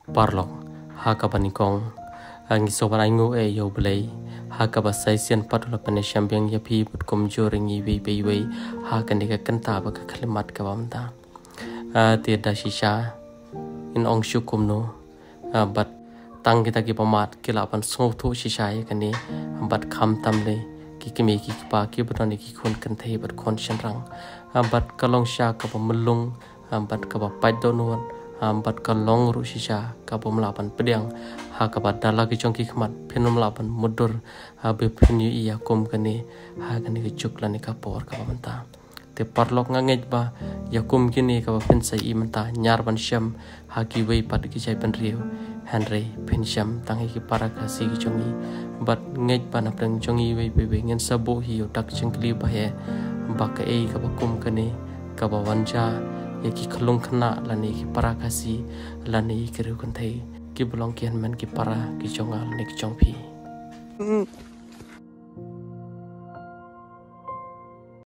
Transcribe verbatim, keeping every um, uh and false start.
Paralok, ha kaba nyngkong, ngi sngewbha ban ainguh ïa U Blei ha kaba sa shisien pat u la pynïashem biang ïa phi bad kumjuh ruh ïa ngi iwei pa iwei ha kane ka kynta bad ka khyllipmat kaba mynta. Te da shisha ngin ong shuh kumno, bad tang kita kiba mad ki lah ban sngewthuh shisha ïa kane, bad khamtam lei ki kmie ki kpa kiba don ïa ki khun kynthei bad khun shynrang, bad ka long shisha kaba mlung, bad kaba pait dohnud, bad ka long ruh shisha kaba ym lah ban pdiang, ha kaba da la ki jong ki khmat phin ym lah ban mutdur ba phin ïohi ïa kum kane ha kane ka juk lane ka por kaba mynta. Te paralok, nga ngeit ba ïa kum kine kaba phin sa ïohi mynta ñiar ban shem ha kiwei pat ki jaitbynriew, hynrei phin shem tang ïa ki para Khasi ki jong ngi. Bad ngeit ba na pdeng jong ngi iwei pa iwei ngin sa buh hi ïa u dak jingkylli ba heh, ba kaei kaba kum kane kaba wan jia ïa ki khyllung khynnah lane ki para Khasi lane ki riew kynthei kiba long ki hynmen ki para ki jong nga lane ki jong phi.